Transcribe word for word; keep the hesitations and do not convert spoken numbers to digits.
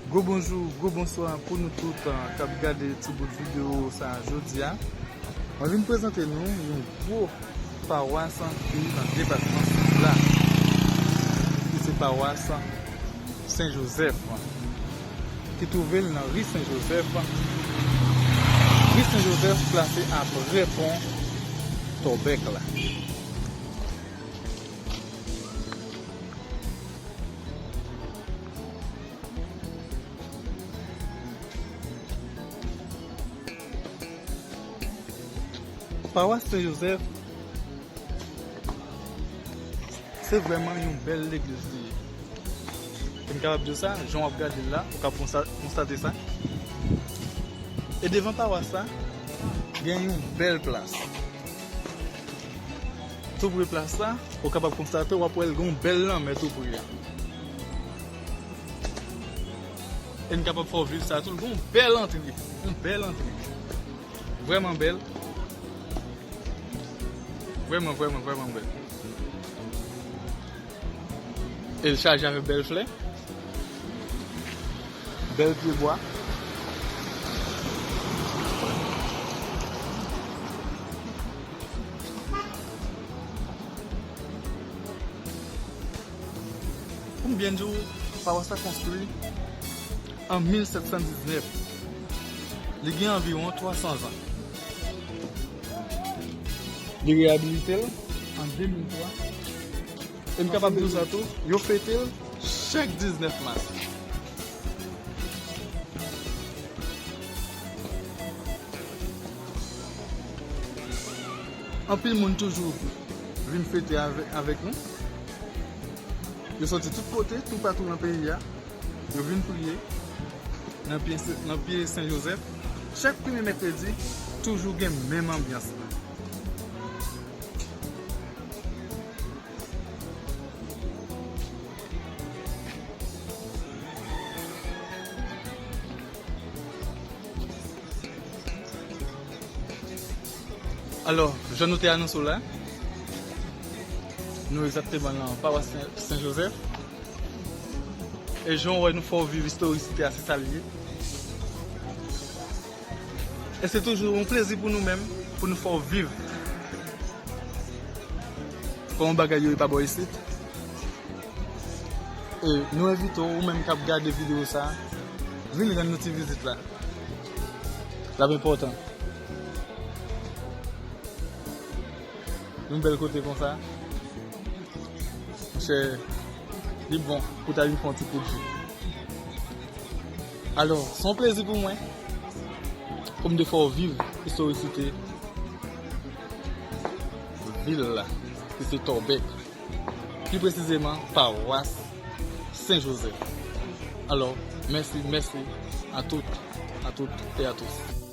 Gwo bonjou, gwo bonswa pou nou tout, ah, k ap gade ti bout videyo sa a jodi a. Mwen vin prezante nou yon gwo pawas ki nan depatman Sid la, ki se pawas Sen Jozèf, ki twouve l nan ri Sen Jozèf. Ri Sen Jozèf plase aprè pon Tòbèk la. Pawas Sen Jozèf, se vrèman yon bèl legliz li ye. E m kapab di w sa, jan w ap gade l la, ou ka konsa-, konstate sa. E devan pawas la, gen yon bèl plas. Tou pre plas la, ou kapab konstate, w ap wè l gen yon bèl lanmè tou pre a. E n kapab fè w viv sa tou, l gen yon bèl antre, yon bèl antre. Vrèman bèl. Vrèman, vrèman, vrèman bèl. E l chaje avèk bèl flè, bèl pyebwa. Pou m byen di w, pawas la konstwi an mil sèt san diznèf. Li gen anviwon twa san zan. Li reyabilite l an de mil twa. E m kapab di w sa tou, yo fete l chak diznèf mas. Anpil moun toujou vin fete avè-, avèk nou. Yo soti tout kote, toupatou nan peyi a. Yo vin priye nan pye, nan pye Sen Jozèf. Chak premye mèkredi, toujou gen menm anbyans la. Alò, jan nou te anonse w la, nou egzakteman nan pawas Sen, Sen Jozèf. E jan w wè nou fè w viv istorisite a, se sa l ye. E se toujou yon plezi pou nou menm, pou nou fè w viv kòman bagay yo ye pa bò isit. E nou envite w, ou menm k ap gade videyo sa a, vini rann nou ti vizit la. L ap enpòtan. Yon bèl kote konsa. Monchè, li bon pou ta vin fè yon ti kout vi. Alò, se yon plezi pou mwen, pou m te fè w viv istorisite vil la, ki se Tòbèk. Pi presizeman, pawas Sen Jozèf. Alò, mèsi, mèsi a tout, a tout e a tous.